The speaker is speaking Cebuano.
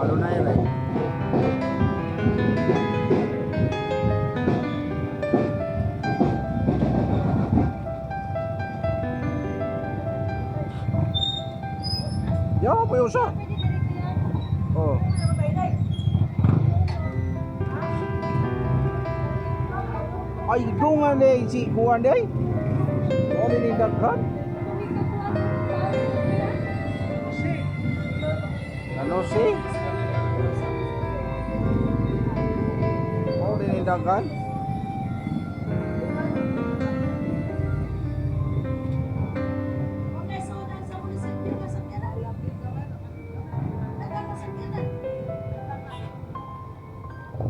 Adunay rin. Yo, po usa. Pwede diretso yan. Oh. Ay, dungan eh, si kuwan eh. Oh, ni daghan. Ano si? Oh, ni daghan.